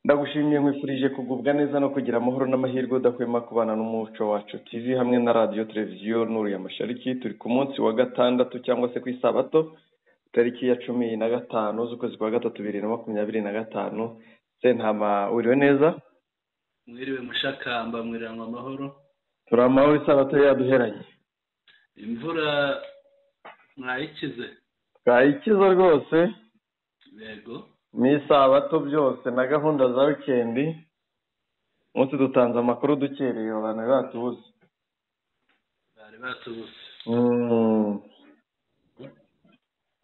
Ndagushimiye, nkwifurije kugubwa neza no kugira amahoro n'amahirwe udahwema kubana n'Umuco Wacu TV hamwe na radiyo televiziyo Nuru ya Mashariki. Turi ku munsi wa gatandatu cyangwa se ku isabato, tariki ya 15 z'ukwezi kwa gatatu 2025. Sentama, wiriwe neza? Mwiriwe Mushakamba, mwiriwe amahoro. Turi amahoro, isabato yaduheranye. Imvura mwayikize? Twayikize rwose. Yego. Ni isabato byose na gahunda za wikendi. Umunsi dutanze amakuru dukereye, abantu batubuze. Bari batubuze.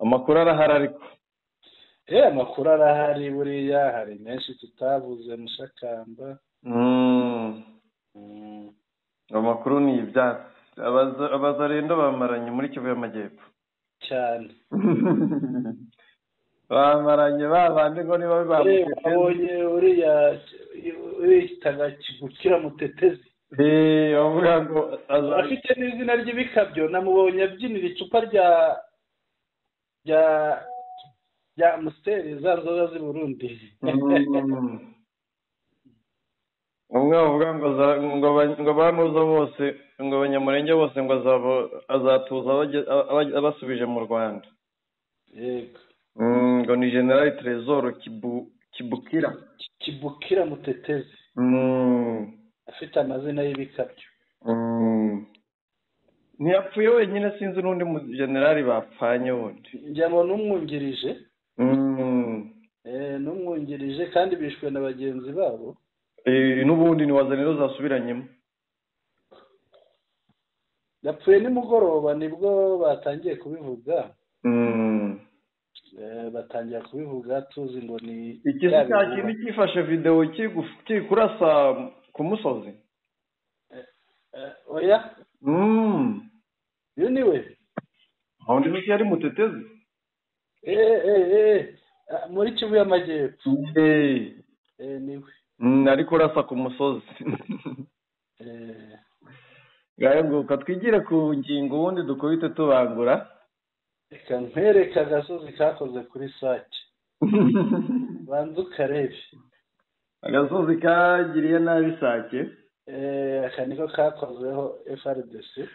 Amakuru arahari ariko. Amakuru arahari, buriya hari menshi tutavuze Mushakamba. Amakuru ni ibyatsi. Abazarendo bamaranye muri Kivu y'Amajyepfo. Cyane. Bamaranye babandi ngo niba babonye uriya witaga Kibukira Mutetezi. Bavuga ngo afite n'izina ry'ibikabyo, namubonye abyinira icupa rya rya rya Amstel, za nzoga z'i Burundi. Umwe bavuga ngo ngo abantuza bose, ngo abanyamurenge bose, ngo azatuza abasubije mu Rwanda. Yego. Ngo ni General Tresor Kibukira. Kibukira Mutetezi. Afite amazina y'ibikabyo. Ntiyapfuye wenyine, sinzi n'undi generali bapfanye wundi. Njya ngo n'umwungirije. N'umwungirije kandi bishwe na bagenzi babo. N'ubundi ni wazaniro zasubiranyemo. Yapfuye nimugoroba nibwo batangiye kubivuga. Batangira kubivuga tuzi ngo ni iki cya kindi cyifashe video kiri kurasa ku musozi. Oya. Uyu ni we. Aho ndi yari Mutetezi. Muri Kivu y'Amajyepfo. Niwe. Ariko urasa ku musozi. Ngayo nguka twigire ku ngingo ubundi dukubite tubangura. Reka nkwereke agasozi kakoze kuri Sake. Banza ukarebe. Agasozi kagiriye nabi Sake. Aka niko kakozeho FRDC.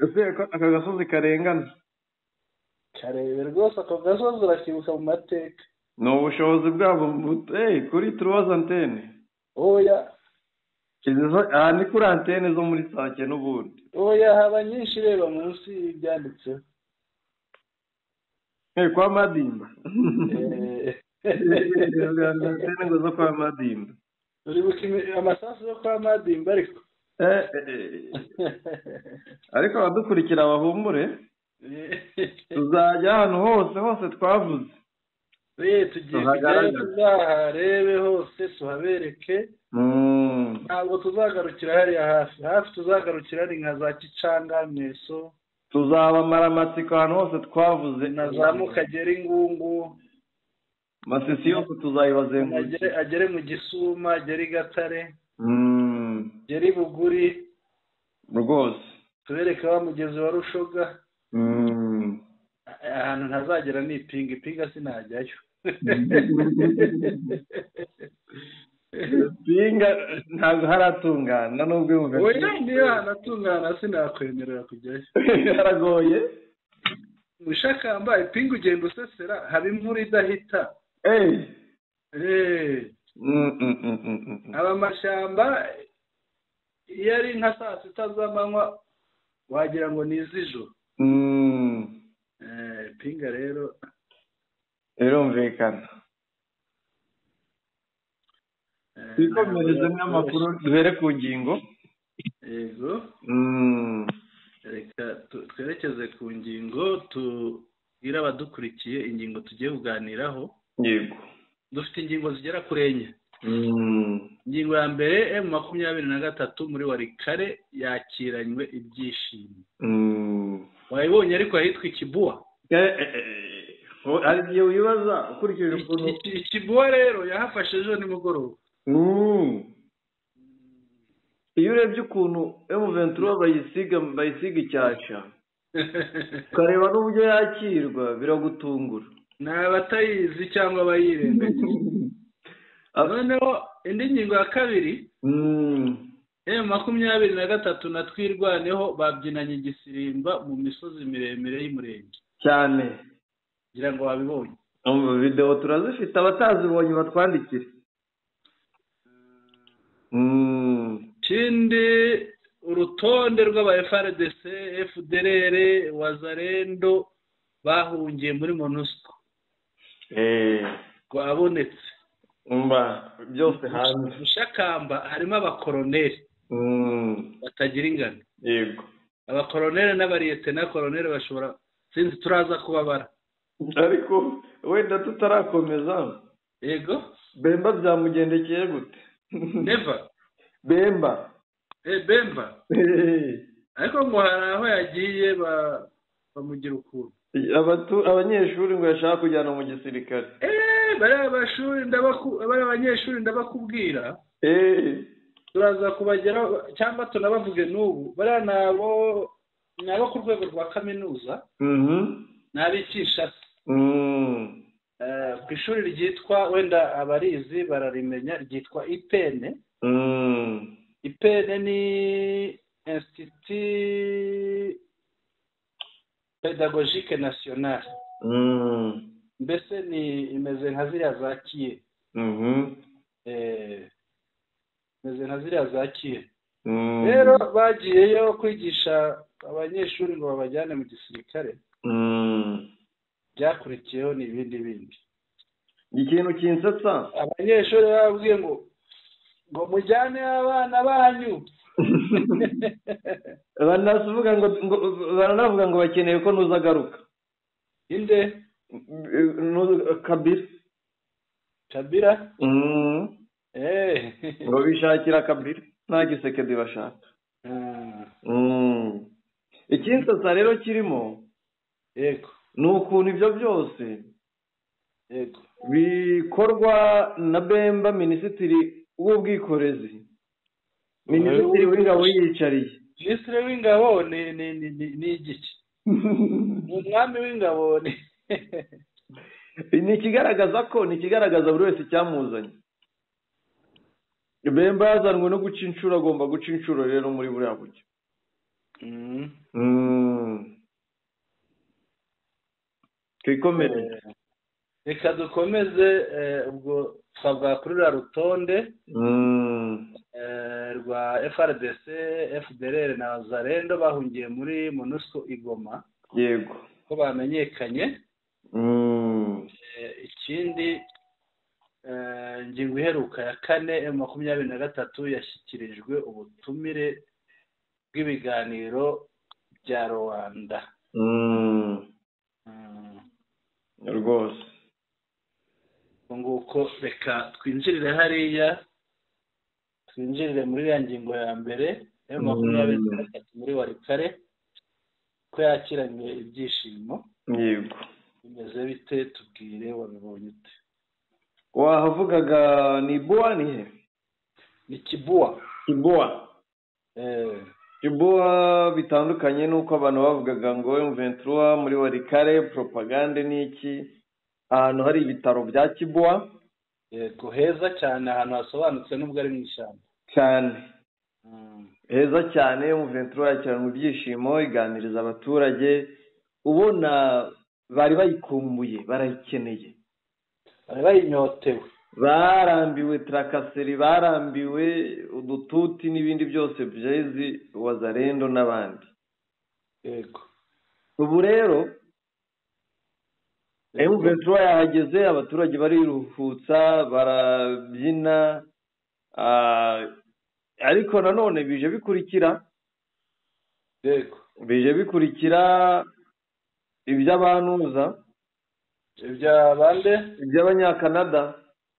Ese aka gasozi karengana? Karebe rwose, ako gasozi urakibuka mu mateka. Ni ubushobozi bwabo kuri trois antenne. Oya. Aha ni kuri antenne zo muri Sake n'ubundi. Oya, haba nyinshi, reba munsi y'ibyanditseho. Kwa Madimba. Antenne ngo zo kwa Madimba. Uribuka amasasu yo kwa Madimba ariko? Ariko abadukurikira bahumure, tuzajya ahantu hose hose twavuze. Tugiye kujyayo, tuzaharebe hose, tuhabereke. Ntabwo tuzagarukira hariya hafi hafi, tuzagarukira ari nka za Kicanga, Mweso. Tuzabamara amatsiko ahantu hose twavuze. Na za Mukagera, Ingungu, Masisi yose tuzayibazenguruka. Agere mu Gisuma, agere i Gatare, agere i Buguri rwose. Tubereke wa mugezi wa Rushoga. Ahantu ntazagera ni Ipinga, Ipinga sinajyayo. Ipinga ntabwo haratungana nubwo yumva. Oya, niyo hanatungana sinakwemerera kujyayo. Haragoye. Mushakamba, Ipinga ugenda usesera, haba imvura idahita. Aba amashyamba iyo ari nka saa sita z'amanywa wagira ngo ni iz'ijoro. Ipinga rero birumvikana. Twikomereze n'amakuru, duhere ku ngingo. Yego. Reka twerekeze ku ngingo, tubwire abadukurikiye ingingo tugiye kuganiraho. Yego. Dufite ingingo zigera kuri enye. Ingingo ya mbere, M23 muri Walikale yakiranywe ibyishimo. Wayibonye ariko ahitwa Ikibuwa. Hari igihe wibaza ukurikije ukuntu Ikibuwa rero yahafashe ejo nimugoroba. Iyo urebye ukuntu M23 bayisiga icyasha, ukareba n'uburyo yakirwa, biragutungura. Ni abatayizi cyangwa abayirengagiza. Noneho indi ngingo ya kabiri, M23 na Twirwaneho babyinanye igisirimba mu misozi miremire y'Umurenge cyane, ngira ngo wabibonye. Video turazifite, abatazibonye batwandikire. Ikindi, urutonde rw'aba FARDC, FDLR, Wazalendo bahungiye muri MONUSCO rwabonetse. Umva byose hanze. Mushakamba harimo abakoroneri batagira ingano. Yego. Abakoroneri n'abariyetena koroneri bashobora, sinzi turaza kubabara. Ariko wenda tutarakomeza. Yego. Bemba byamugendekeye gute? Never. Bemba. Bemba. Ariko ngo hari aho yagiye bamugira ukuntu. Abanyeshuri ngo yashaka kujyana mu gisirikare. Bari abanyeshuri ndabakubwira. Turaza kubageraho cyangwa tunabavuge n'ubu. Bari nabo ku rwego rwa kaminuza. N'abicisha. Ku ishuri ryitwa, wenda abarizi bararimenya, ryitwa IPN. IPN ni Institut Pédagogique National. Mbese ni imeze nka ziriya za Kiye. Imeze nka ziriya za Kiye. Rero bagiyeyo kwigisha abanyeshuri ngo babajyane mu gisirikare. Byakurikiyeho ni ibindi bindi. Ikintu kinsetsa, abanyeshuri bababwiye ngo mujyane abana banyu. Baranavuga ngo bakeneye ko nuzagaruka. Inde? Kabira. Kabira? Ngo bishakira Kabira, nta Gisekedi bashaka. Ikinsetsa rero kirimo, yego, ni ukuntu ibyo byose, yego, bikorwa na Bemba, minisitiri w'ubwikorezi, minisitiri w'ingabo yiyicariye. Minisitiri w'ingabo ni igiki? Umwami w'ingabo ni ni ikigaragaza ko, ni ikigaragaza buri wese icyamuzanye. Bemba yazanwe no guca inshuro, agomba guca inshuro rero muri buriya buryo. Twikomere. Reka dukomeze. Ubwo twavuga kuri ruriya rutonde rwa FARDC, FDLR na Wazalendo bahungiye muri MONUSCO i Goma. Yego. Ko bamenyekanye. Ikindi, ingingo iheruka ya kane, M23 yashyikirijwe ubutumire bw'ibiganiro bya Rwanda. Rwose. Nguko reka twinjirire hariya, twinjirire muri ya ngingo ya mbere, M23 muri Walikare, ko yakiranye ibyishimo. Yego. Bimeze bite? Tubwire, wabibonye ute? Wahavugaga ni Bua, ni he? Ni Kibua. Kibua. Kibua bitandukanye nuko abantu bavugaga ngo M23 muri Walikare propagande niki, ahantu hari ibitaro bya Kibua. Yego, heza cyane, ahantu hasobanutse nubwo ari mu ishyamba. Cyane. Heza cyane. M23 yakiranye ibyishimo, iganiriza abaturage, ubona bari bayikumbuye, barayikeneye, bari bayinyotewe, barambiwe trakaseri, barambiwe udututi n'ibindi byose byezi Wazalendo n'abandi. Yego. Ubu rero M23 yahageze, abaturage bariruhutsa, barabyina, ariko nanone bije bikurikira. Yego. Bije bikurikira iby'abanuza, iby'abande, iby'abanyakanada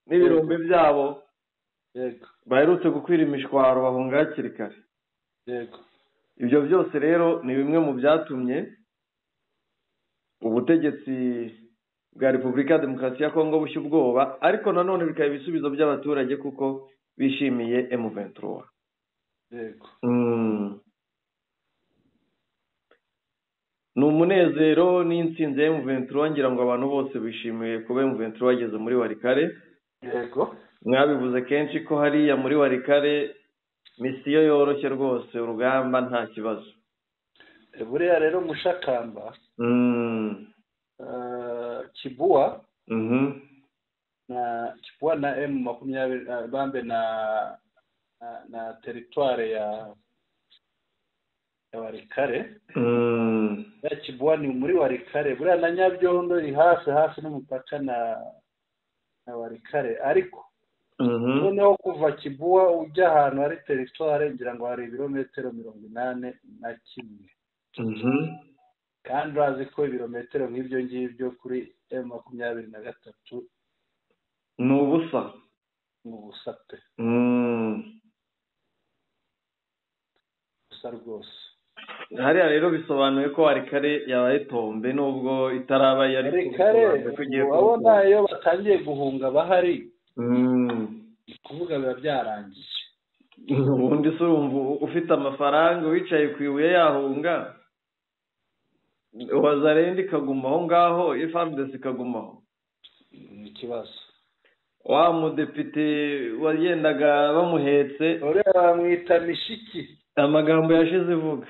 n'ibirombe byabo. Yego. Baherutse gukwira imishwaro bahunga hakiri kare. Yego. Ibyo byose rero ni bimwe mu byatumye ubutegetsi bwa Repubulika ya Demokarasi ya Kongo bushya ubwoba, ariko nanone bikaba ibisubizo by'abaturage kuko bishimiye M23. Yego. Ni umunezero n'intsinzi ya M23, ngira ngo abantu bose bishimiye kuba M23 bageze muri Walikare. Yego. Mwabivuze kenshi ko hariya muri Walikale misiyo yoroshye rwose, urugamba nta kibazo. Buriya rero Mushakamba Kibua na Kibua na M20 bambe na territoire ya Walikale. Ya Kibua ni muri Walikale, buriya na Nyabyondo iri hafi n'umupaka na Walikale, ariko noneho kuva Kibua ujya ahantu hari territoire ngira ngo hari ibirometero 81. Kandi urazi ko ibirometero nk'ibyo ngibyo kuri M23 ni ubusa, ni ubusa pe. Ubusa rwose. Hariya rero bisobanuye ko Walikale yabaye tombe nubwo itaraba yari urabona iyo batangiye guhunga bahari kuvuga biba byarangiye. Ubundi se urumva ufite amafaranga wicaye ku ibuye yahunga, Wazalendo ikaguma aho ngaho, FARDC ikagumaho, ni ikibazo. Wa mudepite wagendaga bamuhetse uriya bamwita Mishiki, amagambo yashize ivuga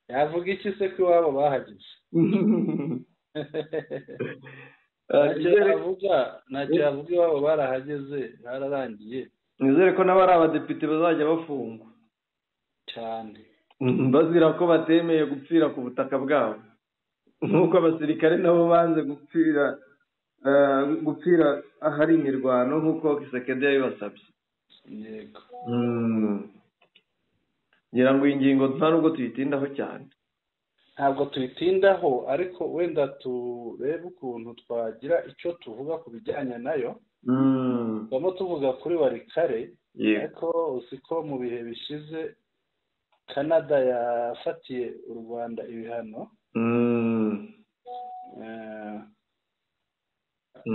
yavuga iki se ko iwabo bahageze? Ntacyo yavuga, iwabo barahageze bararangiye. Nizere ko n'abari abadepite bazajya bafungwa cyane, bazira ko batemeye gupfira ku butaka bwabo, nk'uko abasirikare nabo banze gupfira ahari imirwano nk'uko Kisekedi yabibasabye. Yego. Ngira ngo iyi ngingo nta nubwo tuyitindaho cyane. Ntabwo tuyitindaho, ariko wenda turebe ukuntu twagira icyo tuvuga ku bijyanye nayo. Turimo tuvuga kuri Walikale, ariko uzi ko mu bihe bishize Canada yafatiye u Rwanda ibihano.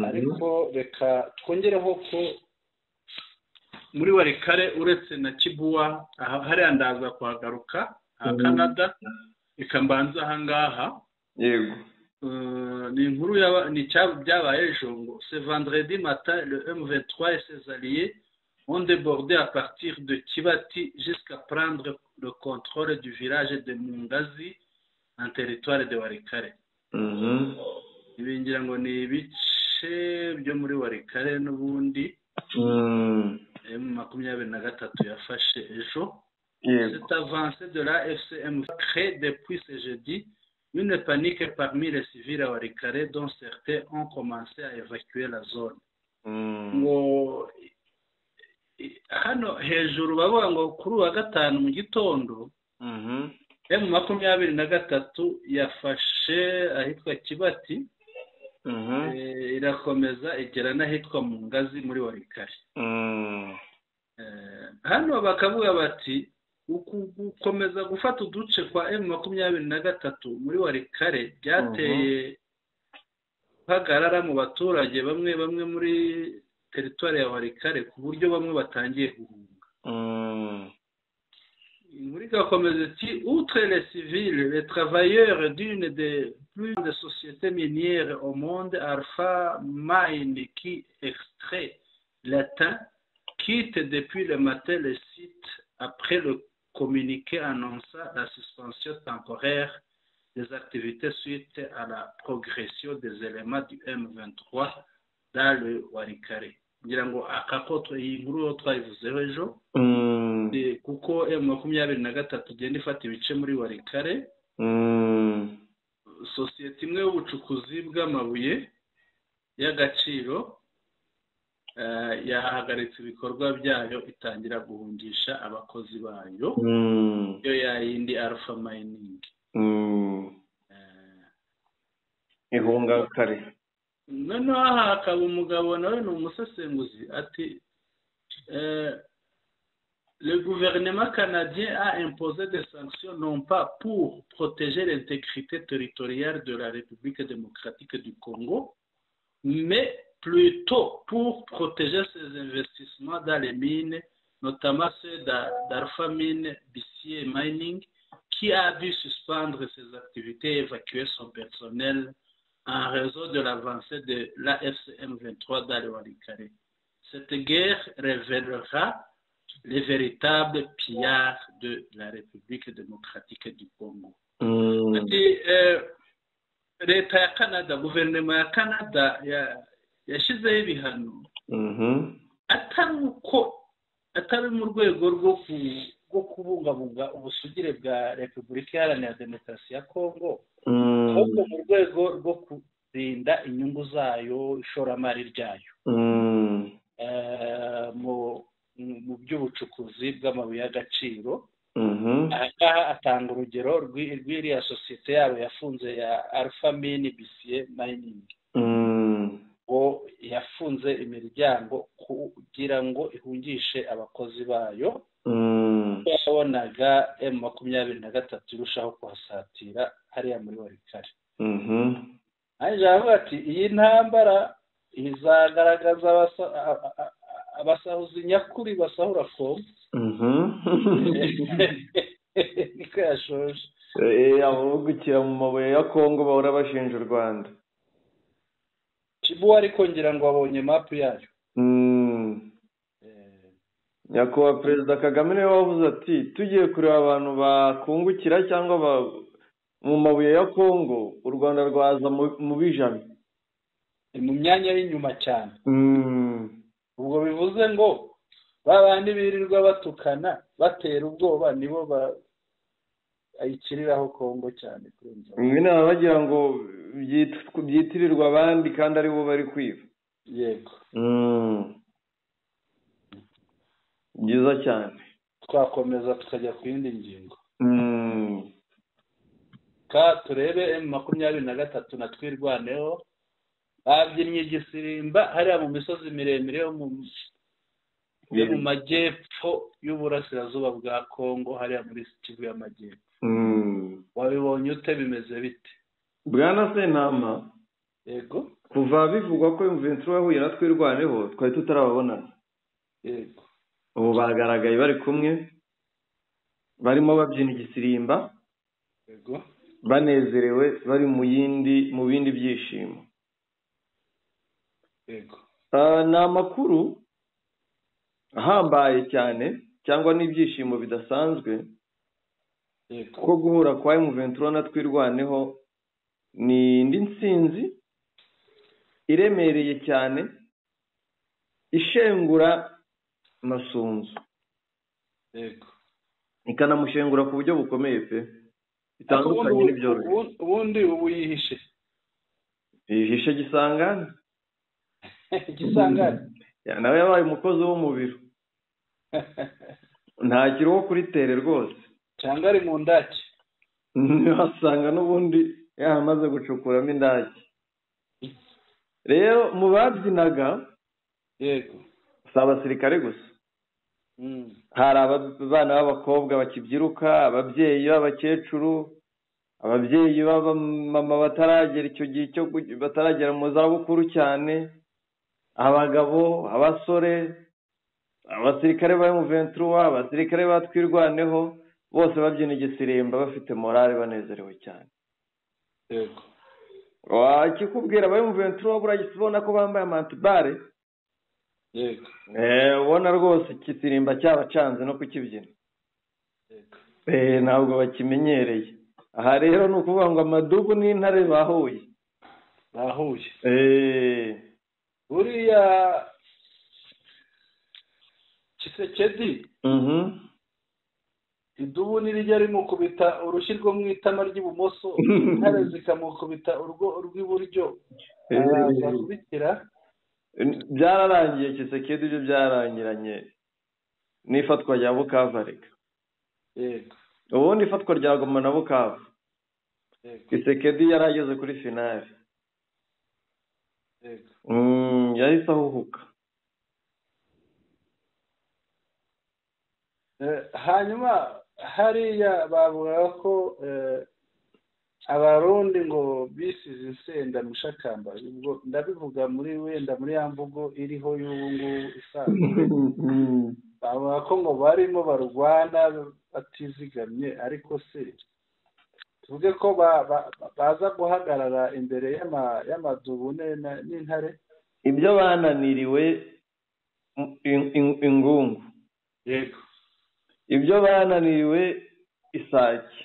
Ariko reka twongereho ko muri Walikale uretse na Kibua hariya ndaza kuhagaruka Canada, reka mbanze aha ngaha. Yego. Ni inkuru ni byabaye ejo ngo ce vendredi matin le M23 et ses alliés ont débordé à partir de Kibati jusqu'à prendre le contrôle du village de Mungazi en territoire de Walikale. Ibi ngira ngo ni ibice byo muri Walikale n'ubundi M23 yafashe ejo. Cette avancée de la FCM crée depuis ce jeudi une panique parmi les civils à Walikale dont certains ont commencé à évacuer la zone. Ngo hano hejuru bavuga ngo kuri wa gatanu mu gitondo M23 yafashe ahitwa Kibati, irakomeza igera n'ahitwa Mungazi muri Walikale. Hano bakavuga bati gukomeza gufata uduce kwa M23 muri Walikale byateye hagarara mu baturage bamwe muri territoire ya Walikale ku buryo bamwe batangiye guhunga. Inkuru igakomeza iti outre les civils, les travailleurs d'une des plus grandes sociétés minières au monde, Alpha Mine, qui extrait l'étain, quitte depuis le matin le site après le communiqué annonçant la suspension temporaire des activités suite à la progression des éléments du M23 dans le Walikale. Ngira ngo akako iyi nkuru twayivuzeho ejo, kuko M23 igenda ifata ibice muri Walikale. Sosiyete imwe y'ubucukuzi bw'amabuye y'agaciro yahagaritse ibikorwa byayo itangira guhungisha abakozi bayo, yo yayindi Alpha Mining. Ihunga kare. Noneho aha hakaba umugabo nawe ni umusesenguzi ati le gouvernement canadien a imposé des sanctions non pas pour protéger l'intégrité territoriale de la République démocratique du Congo, mais plutôt pour protéger ses investissements dans les mines, notamment ceux d'Alpha Mine Bissier Mining, qui a dû suspendre ses activités et évacuer son personnel en raison de l'avancée de l'AFCM 23 dans le Walikale. Cette guerre révélera les véritables pillards de la République démocratique du Congo. Ati leta ya Canada, guverinoma ya Canada yashyizeho ibihano atari uko atari mu rwego rwo kubungabunga ubusugire bwa Repubulika Iharanira Demokarasi ya Kongo, ahubwo mu rwego rwo kurinda inyungu zayo, ishoramari ryayo mu by'ubucukuzi bw'amabuye y'agaciro. Aha ngaha atanga urugero rw'iriya sosiyete yabo yafunze ya Alpha Mine Bisie Mining, ngo yafunze imiryango kugira ngo ihungishe abakozi bayo. Yabonaga M23 irushaho kuhasatira hariya muri Walikale. Aje avuga ati iyi ntambara izagaragaza abasahuzi nyakuri basahura Kongo. Niko yashoje. Abavugukira mu mabuye ya Kongo bahora bashinja u Rwanda. Kibu ariko ngira ngo abonye map yayo. Nyakubahwa Perezida Kagame niwe wavuze ati tugiye kureba abantu bakungukira cyangwa mu mabuye ya Kongo, u Rwanda rwaza mu bijana, mu myanya y'inyuma cyane. Ubwo bivuze ngo babandi birirwa batukana batera ubwoba nibo bayikiriraho Kongo cyane kurenza. Ibi bagira ngo byitirirwa abandi kandi aribo bari kwiba. Yego. Byiza cyane. Twakomeza tukajya ku yindi ngingo. Ka turebe M23 na Twirwaneho babyinnye igisirimba hariya mu misozi miremire yo mu majyepfo y'uburasirazuba bwa Kongo, hariya muri Kivu y'amajyepfo. Wabibonye ute, bimeze bite? Bwana Sentama, yego, kuva bivugwa ko M23 yahuye na Twirwaneho twari tutarababonana. Yego. Ubu bagaragaye bari kumwe, barimo babyina igisirimba. Yego. Banezerewe, bari mu bindi byishimo. Yego. Ni amakuru ahambaye cyane cyangwa n'ibyishimo bidasanzwe. Yego. Ko guhura kwa M23 na Twirwaneho ni indi nsinzi iremereye cyane ishengura Masunzu. Yego. Ikanamushengura ku buryo bukomeye pe, bitandukanye n'ibyoroshye. Ubundi ubu yihishe. Yihishe Gisangane. Gisangane. Ya nawe yabaye umukozi wo mu biro. Ntakiri wo kuri tere rwose. Cyangwa ari mu ndaki. Wasanga n'ubundi yamaze gucukuramo indaki. Rero mu babyinaga, yego, si abasirikare gusa. Hari abana b'abakobwa bakibyiruka, ababyeyi b'abakecuru, ababyeyi b'abamama bataragera icyo gihe cyo bataragera mu zabukuru cyane, abagabo, abasore, abasirikare ba M23, abasirikare ba Twirwaneho, bose babyina igisirimba bafite morale, banezerewe cyane. Yego. Wakikubwira ba M23 buragibona ko bambaye amantibare. Yego. Ubona rwose ikisirimba cyabacanze no kukibyina. Yego. Ntabwo bakimenyereye. Aha rero ni ukuvuga ngo amadubu n'intare bahuye. Bahuye. Buriya Tshisekedi idubu nirijya rimukubita urushyi rwo mu itama ry'ibumoso, intare zikamukubita urwo rw'iburyo, araza kubikira. Byararangiye Tshisekedi, ibyo byarangiranye n'ifatwa rya Bukavu. Areka yego, ubundi ifatwa rya Goma na Bukavu, yego, Tshisekedi yarageze kuri finale. Yego. Yahise ahuhuka. Hanyuma hariya bavuga ko abarundi ngo bisize insenda mushakamba, ubwo ndabivuga muri wenda muri ya mvugo iriho y'ubu ngubu isanzwe, bavuga ko ngo barimo barwana batizigamye, ariko se tuvuge ko baza guhagarara imbere y'amadubu n'intare? Ibyo bananiriwe Ingungu. Yego. Ibyo bananiwe Isake.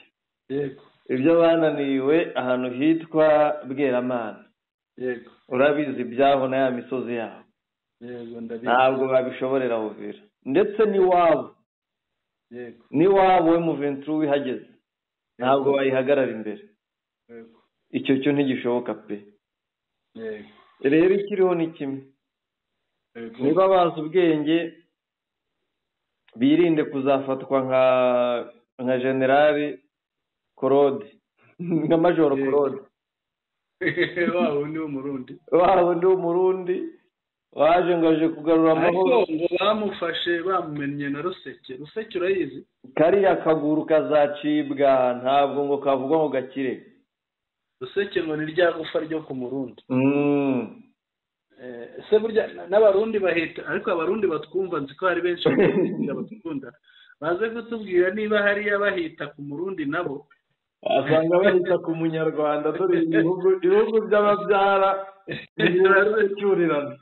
Yego. Ibyo bananiwe ahantu hitwa Bweramana. Yego. Urabizi ibyaho na ya misozi yaho. Yego, ndabizi. Ntabwo babishoborera Uvira. Ndetse n'iwabo. Yego. N'iwabo M23 wihageze. Ntabwo bayihagarara imbere. Yego. Icyo cyo ntigishoboka pe. Yego. Rero ikiriho ni kimwe. Yego. Niba bazi ubwenge birinde kuzafatwa nka Generali Claude, nka Majoro Claude. Wa wundi w'Umurundi. Wa wundi w'Umurundi waje ngo aje kugarura amahoro. Ariko ngo bamufashe bamumennye na Ruseke. Ruseke urayizi? Kariya kaguru kazacibwa, ntabwo ngo kavugwa ngo gakire. Ruseke ngo ni rya gufa ryo ku Murundi. Se burya n'abarundi bahita, ariko abarundi batwumva nzi ko hari benshi batukunda, baze kutubwira niba hariya bahita ku Murundi nabo. Asanga bahita ku Munyarwanda, dore ibihugu by'ababyara biracyurirana.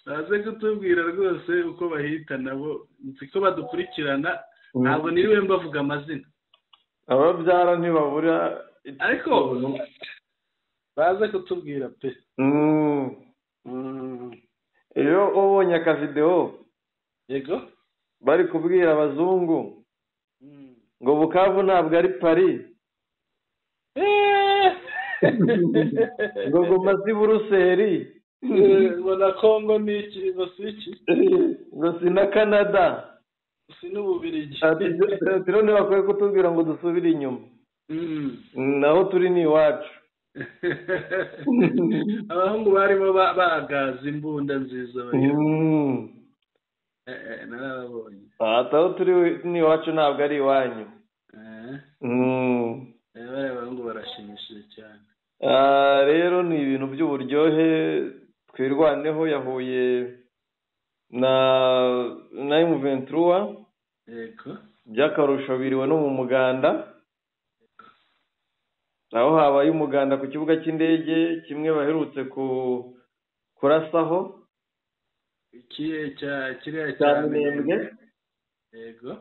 Baze kutubwira rwose uko bahita nabo, nzi ko badukurikirana, ntabwo niriwe mbavuga amazina. Ababyara ntibabura, ariko baze kutubwira pe. Iyo ubonye akavideo, yego, bari kubwira abazungu ngo Bukavu ntabwo ari Paris, ngo Goma si Buruseli, ngo na Kongo ni iki, ngo si iki, ngo si na Canada, si n'Ububiligi. Ati none bakwiye kutubwira ngo dusubire inyuma, naho turi ni iwacu. Abahungu barimo bagaza imbunda nziza narababonye. Aho turi ni iwacu ntabwo ari iwanyu. Bariya bahungu barashimishije cyane. Rero ni ibintu by'uburyohe. Twirwaneho yahuye na M23. Yego. By'akarusho biriwe no mu muganda, aho habaye umuganda ku kibuga cy'indege kimwe baherutse kurasaho ikiye cya kiriya cya Minembwe. Yego.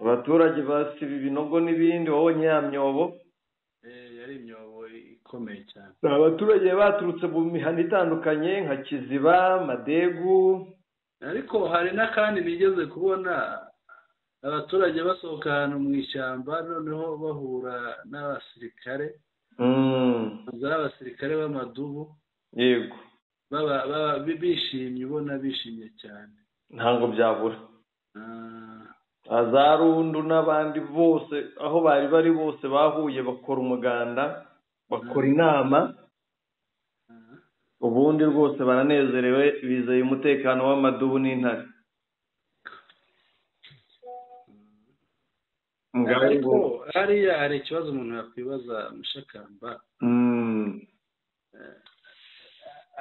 Abaturage basiba ibinogo n'ibindi, wabonye ya myobo. Yari imyobo ikomeye cyane. Abaturage baturutse mu mihanda itandukanye nka Kiziba, Madegu. Ariko hari n'akandi nigeze kubona abaturage basohoka ahantu mu ishyamba, noneho bahura n'abasirikare. Abasirikare b'amadubu. Yego. Baba bishimye, ubona bishimye cyane. Ntabwo byabura. Azarundu n'abandi bose aho bari bari bose bahuye bakora umuganda, bakora inama, ubundi rwose baranezerewe, bizeye umutekano w'amadubu n'intare. Ariko hariya hari ikibazo umuntu yakwibaza Mushakamba.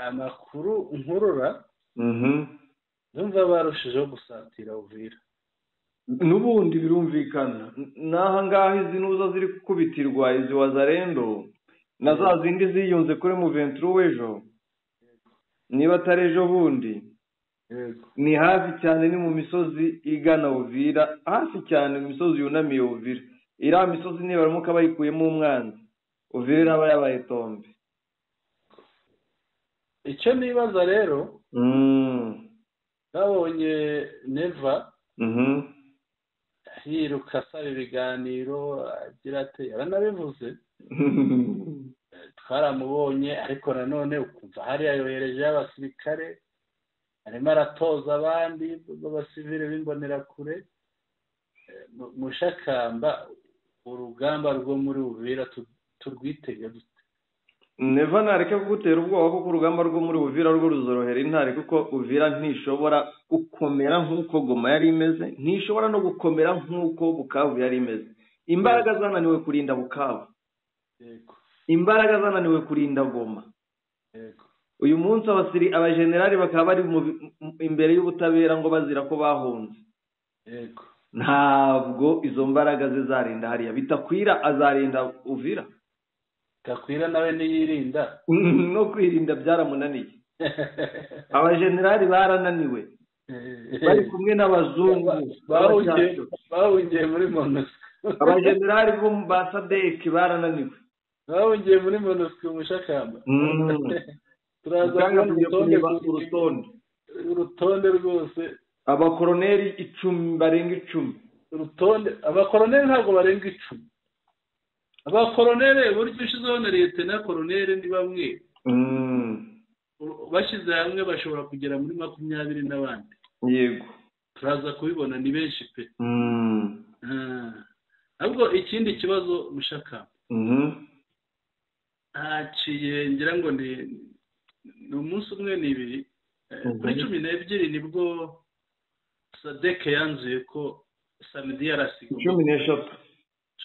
Amakuru nkurura ndumva barushijeho gusatira Uvira. N'ubundi birumvikana n'aha ngaha izi nuza ziri kubitirwa izi Wazalendo na za zindi ziyunze kuri M23 w'ejo, niba atari ejo bundi, ni hafi cyane, ni mu misozi igana Uvira, hafi cyane mu misozi yunamiye Uvira. Iriya misozi niba baramuka bayikuyemo umwanzi, Uvira iraba yabaye tombe. Icyo nibaza rero, babonye Neva yiruka asaba ibiganiro, agira ati yaranabivuze, twaramubonye, ariko nanone ukumva hariya yohereje abasirikare, arimo aratoza abandi b'abasivile b'imbonerakure. Mushakamba, urugamba rwo muri Uvira turwitege dute? Neva ntareke kugutera ubwoba, kuko urugamba rwo muri Uvira rwo ruzorohera intare, kuko Uvira ntishobora gukomera nk'uko Goma yari imeze, ntishobora no gukomera nk'uko Bukavu yari imeze. Imbaraga zananiwe kurinda Bukavu, imbaraga zananiwe kurinda Goma. Uyu munsi abajenerali bakaba bari imbere y'ubutabera ngo bazira ko bahunze. Ntabwo izo mbaraga zizarinda hariya. Bitakwira azarinda Uvira. Bitakwira nawe niyirinda. No kwirinda byaramunaniye. Abajenerali barananiwe. Bari kumwe n'abazungu bahungiye muri MONUSCO. Abajenerali bo ba SADC barananiwe, bahungiye muri MONUSCO mushakamba. Turaza urutonde, urutonde rwose. Abakoroneri 10 barenga 10. Urutonde abakoroneri ntabwo barenga 10. Abakoroneri buryo ushizeho na leta na koroneri ni bamwe bashyize hamwe bashobora kugera muri 20 n'abandi. Yego, turaza kubibona ni benshi pe. Ahubwo ikindi kibazo mushaka, haciye ngira ngo ni umunsi umwe ni ibiri, kuri 12 nibwo SADC yanzuye ko SAMIDRC 13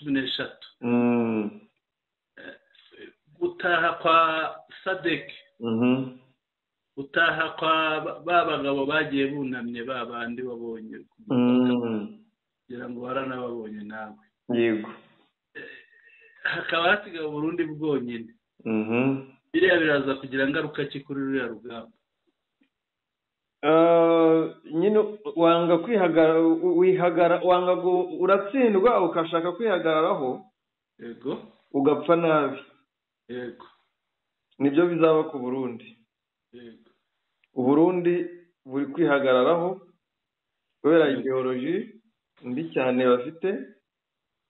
13 gutaha kwa SADC, gutaha kwa ba bagabo bagiye bunamye ba bandi babonye, kugira ngo waranababonye nawe. Yego, hakaba hasigaye Burundi bwonyine. Biriya biraza kugira ngaruka ki kuri ruriya rugamba? Nyine wanga kwihagara, wihagara, wanga uratsindwa ukashaka kwihagararaho. Yego, ugapfa nabi. Yego, nibyo bizaba ku Burundi. Yego, Uburundi buri kwihagararaho kubera ideology mbi cyane bafite.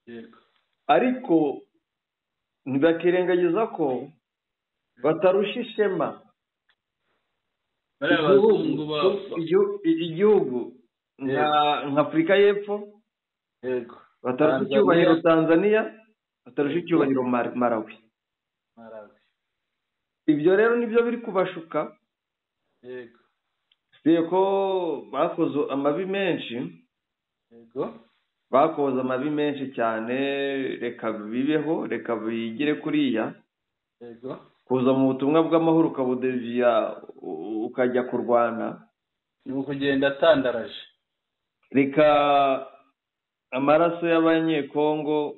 Yego, ariko ntibakirengagiza ko batarusha ishema igihugu nka Afurika y'Epfo. Yego, batarusha icyubahiro Tanzania, batarusha icyubahiro Malawi. Ibyo rero nibyo biri kubashuka. Yego, siko bakoze amabi menshi. Yego, bakoze amabi menshi cyane, reka bibeho, reka bigire kuriya. Yego, kuza mu butumwa bw'amahoro ukabudeviya ukajya kurwana ni ukugenda atandaraje. Reka amaraso y'abanyekongo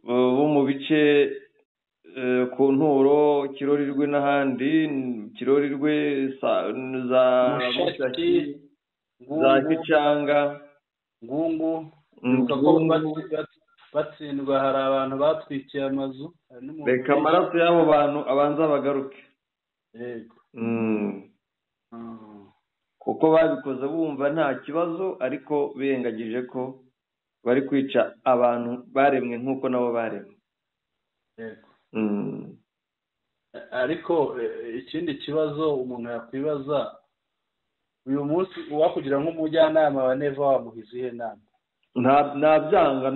bo mu bice ku Nturo, Kirorirwe n'ahandi, Kirorirwe za Mushaki, za Kicanga, Ngungu, batsindwa hari abantu batwikiye amazu. Reka amaraso y'abo bantu abanza bagaruke. Yego, kuko babikoze bumva nta kibazo, ariko birengagije ko bari kwica abantu baremwe nk'uko nabo baremwe. Yego, ariko ikindi kibazo umuntu yakwibaza uyu munsi, uwakugira nk'umujyanama wa Neva wamuha izihe nama? Nabyanga,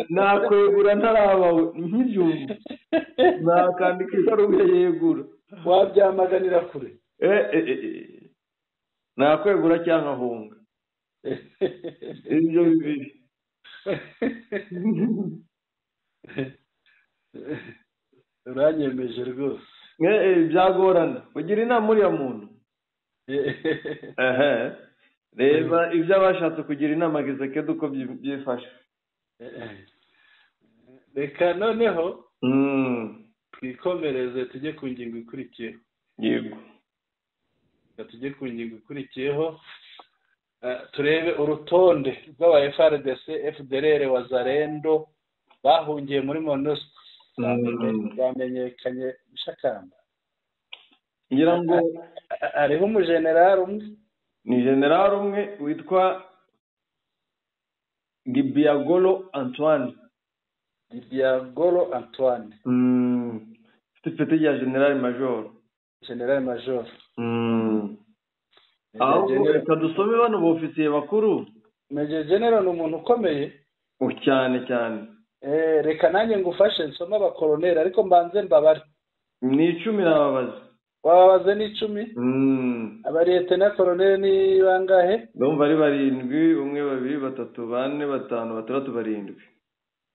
nakwegura ntarabawe nkibyumva, nakandika ibaruwa yegura. Wabyamaganira kure. Nakwegura cyangwa ahunga, ibyo bibiri. Uranyemeje rwose. Byagorana ugira inama uriya muntu. Reba ibyo abashatse kugira inama Gisekedi uko byifashe. Reka noneho twikomereze tujye ku ngingo ikurikiyeho. Yego, reka tujye ku ngingo ikurikiyeho, turebe urutonde rw'aba FARDC, FDLR, Wazalendo bahungiye muri MONUSCO bamenyekanye Mushakamba. Ngira ngo hariho umujenerali umwe, ni general umwe witwa Gibiagolo Antoine. Gibiagolo Antoine, ufite ipeti rya general major. General major. Ahubwo reka dusome bano bofisiye bakuru. Major general ni umuntu ukomeye cyane cyane. Reka nanjye ngufashe nsome abakoroneri, ariko mbanze mbabare. Ni 10 nababaza. Wababaze ni 10? Abariyetena koroneri ni bangahe? Ndumva ari 7, 1 2 3 4 5 6 7.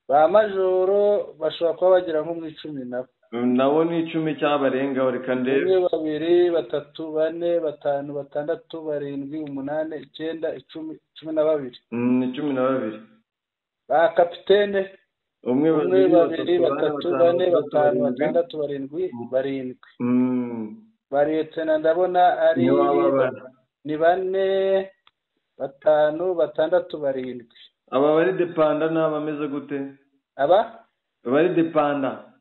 Ba majoro bashobora kuba bagira nko mu 10 nabo. Nabo ni 10 cyangwa barenga. Reka ndebe. 1 2 3 4 5 6 7 8 9 10 12. Ni 12. Ba kapitene 1 2 3 4 5 6 7 7. Bariyetena ndabona ari ni 4, 5, 6, 7. Aba bari depanda ni abameze gute? Aba bari depanda.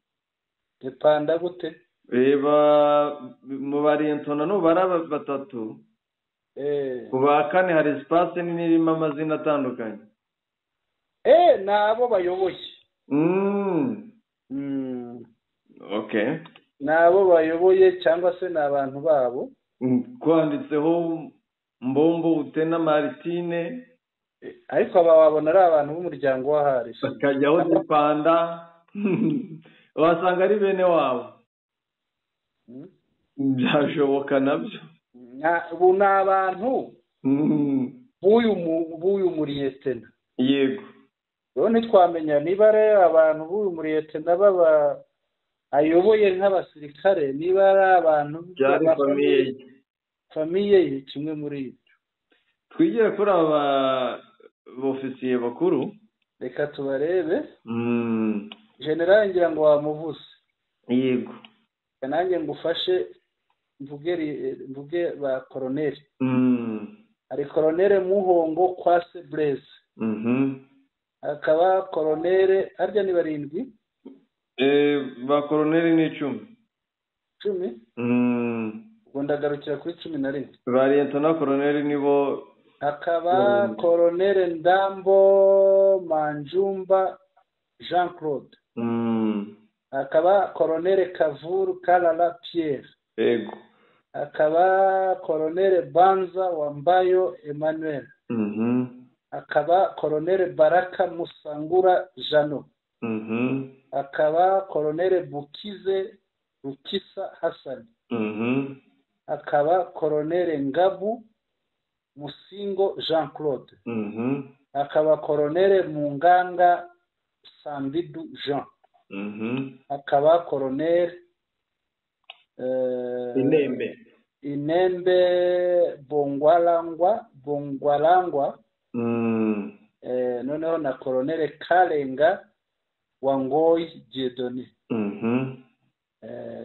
Depanda gute? Reba mu bariyetona nubara 3. Ku ba 4 hari espace nini irimo amazina atandukanye. Ni abo bayoboye. Okay. Ni abo bayoboye cyangwa se ni abantu babo. Kwanditseho Mbombo Utena Martine. Ariko aba wabona ari abantu b'umuryango wa Harisi. Bakajyaho depanda. Wasanga ari bene wabo. Byashoboka nabyo. Ubu ni abantu b'uyu muriyetena. Yego. Rero ntitwamenya niba ari abantu b'uyu muriyetena baba ayoboye nk'abasirikare, niba ari abantu byari famiye ye, kimwe muri ibyo. Twigire kuri aba ofisiye bakuru, reka tubarebe. General ngira ngo wamuvuze. Yego. Nanjye ngufashe mvuge ba koroneri. Hari koronere Muhongo Kwase Blaise. Akaba koronere harya ni 7. Ba koroneri ni 10. 10? Ubwo ndagarukira kuri 11. Ba liyetona koroneri nibo. Akaba koronere Ndambo Manjumba Jean Claude. Akaba koronere Kavuru Kalala Pierre. Yego. Akaba koronere Banza Wambayo Emmanuel. Akaba koronere Baraka Musangura Jano. Akaba koronere Bukize Rukisa Hassan. Akaba koronere Ngabu Musingo Jean Claude. Akaba koronere Munganga Sambidu Jean. Akaba koronere Inembe Bongwalangwa. Noneho na koronere Kalenga Wangoi Dieudonné.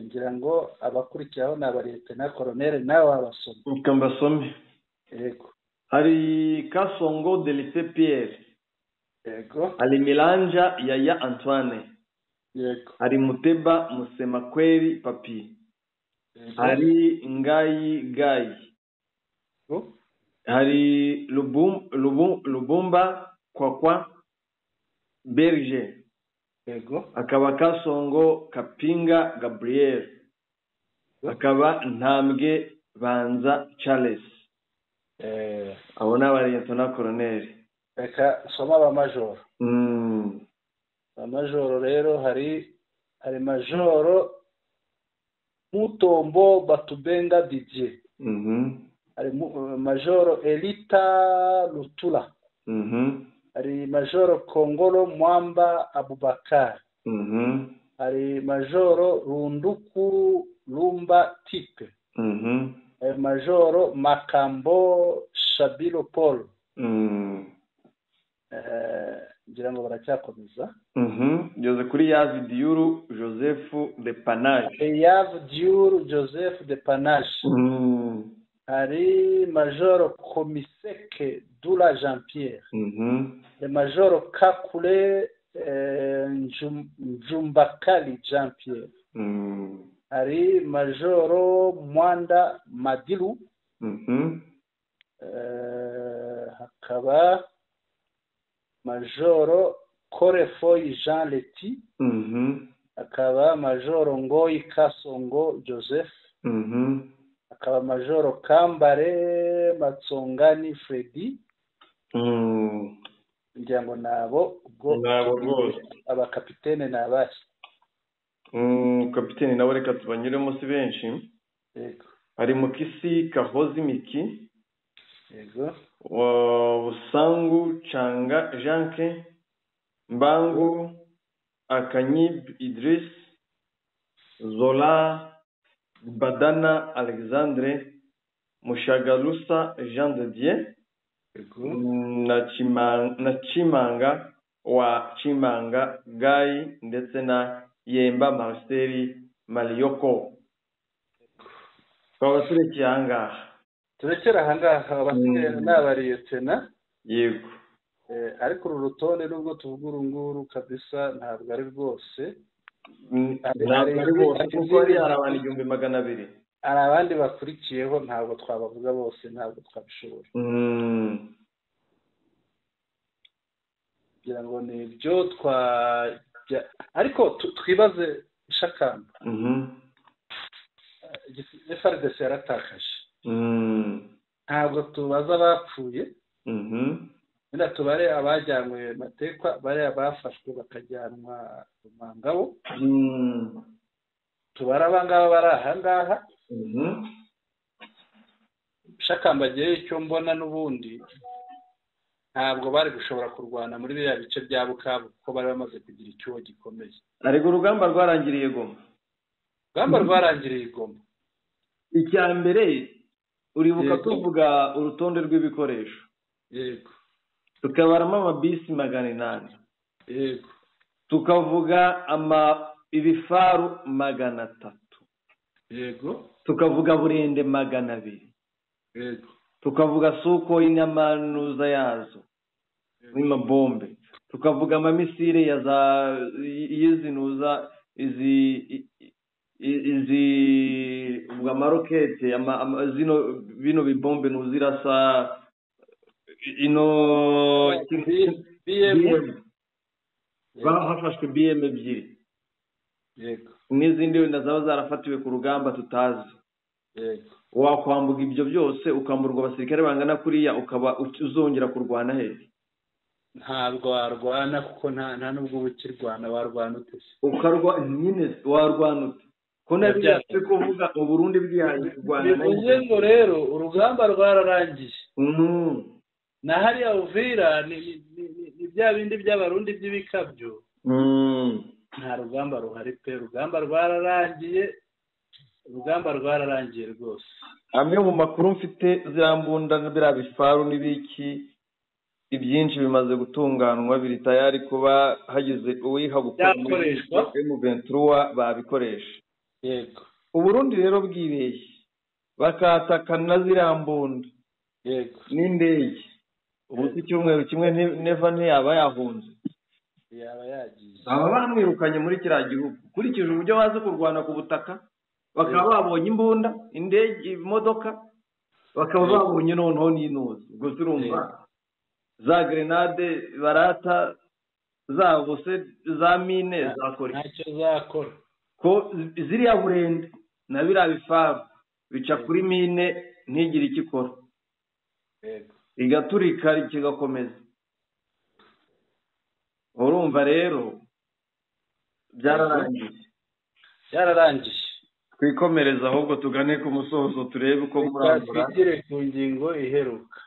Ngira ngo abakurikiraho ni abariyetena koronere nawe wabasome. Mbasome. Yego. Hari Kasongo Delice Pierre. Yego. Hari Milanja Yaya Antoine. Yego. Hari Muteba Musemakweri Papi. Hari Ngai Gai. Hari Lubumba Kwakwa Berger. Yego. Akaba Kasongo Kapinga Gabriel. Akaba Ntambwe Banza Charles. Abo ni abariyetona koroneri. Reka soma abamajoro. Abamajoro rero hari majoro Mutombo Batubenga Didier. Hari majoro Elita Lutula. Hari majoro Kongolo Mwamba Abubakar. Hari majoro Runduku Lumba Tipe. Hari majoro Makambo Shabilo Paul. Ngira ngo baracyakomeza. Ngeze kuri Yavi Diuru Joseph de Panache. Yavi Diuru Joseph de Panache. Hari majoro Komiseke Dula Jean Pierre. Le majoro Kakule Njumbakali Jean Pierre. Hari majoro Mwanda Madilu. Hakaba majoro Korefoy Jean Leti. Akaba majoro Ngoyi Kasongo Joseph. Akaba majoro Kambare Matsongani Freddy. Ngira ngo nabo ubwo abakapitene nabahe. Kapitene nabo reka tubanyuremo si benshi. Yego. Hari Mukisi Kahozi Miki. Yego. Busangu Changa Janke Mbangu Akanyib Idris Zola Badana Alexandre Mushagalusa Jean de Dieu na Chimanga wa Chimanga Gai ndetse na Yemba Marcel Malioko. Twaba turekeye ahangaha. Turekere ahangaha, abasigaye ni abariyetena. Yego. Ariko uru rutonde nubwo tuvuga uru nguru kabisa ntabwo ari rwose. Ntabwo ari bose kuko hari abantu 1200. Hari abandi bakurikiyeho ntabwo twabavuga bose, ntabwo twabishobora. Kugira ngo ni ibyo twajya, ariko twibaze Shakamba. FARDC yaratakaje. Ntabwo tubaza abapfuye. Wenda tubare abajyanywe matekwa, bariya bafashwe bakajyanwa Rumangabo. Tubare abangaba bari ahangaha. Shakamba agiye icyo mbona n'ubundi ntabwo bari gushobora kurwana muri biriya bice bya Bukavu kuko bari bamaze kugira icyuho gikomeye. Ariko urugamba rwarangiriye Goma. Urugamba rwarangiriye Goma. Icya mbere uribuka tuvuga urutonde rw'ibikoresho. Yego. Tukabaramo amabisi 800. Yego. Tukavuga ibifaru 300. Yego. Tukavuga burende 200. Yego. Tukavuga suko inamanuza yazo n'amabombe. Tukavuga amamisire ya za yizinuza izi ubwa marokete zino bino bibombe nuzirasa ino BM bahafashwe BM 2. Yego. N'izindi wenda zaba zarafatiwe ku rugamba tutazi. Yego. Wakwambuka ibyo byose ukamburwa abasirikare bangana kuriya ukaba uzongera kurwana hehe? Ntabwo warwana kuko nta nubwo ubukirwana warwana ute? Ukarwa nyine warwana ute? Ko nabyo kuvuga Uburundi bwihaye kurwana. Bivuze ngo rero urugamba rwararangiye. Na hariya Uvira ni bya bindi by'abarundi by'ibikabyo. Nta rugamba ruhari pe, urugamba rwararangiye. Urugamba rwararangiye rwose. Amwe mu makuru mfite zirambunda biriya bifaru n'ibiki ibyinshi bimaze gutunganwa biri tayari kuba hagize uwiha gukoreshwa M23 babikoresha. Yego. Uburundi rero bwibeshye bakatakana zirambunda. Yego. N'indege. Ubu icyumweru kimwe neva ntiyaba yahunze. Yaba yagiye. Aba bamwirukanye muri kiriya gihugu ukurikije uburyo bazi kurwana ku butaka. Bakaba babonye imbunda, indege, imodoka, bakaba babonye noneho n'inuzi. Gusa urumva za grenade barata zabo se za mine zakora ntacyo zakora. Ko ziriya burende na biriya bifaru bica kuri mine ntigire icyo ikora. Yego. Igaturika kigakomeza. Urumva rero byararangiye. Byararangiye. Twikomereza ahubwo tugane ku musozo turebe uko murambura. Twigire ku ngingo iheruka.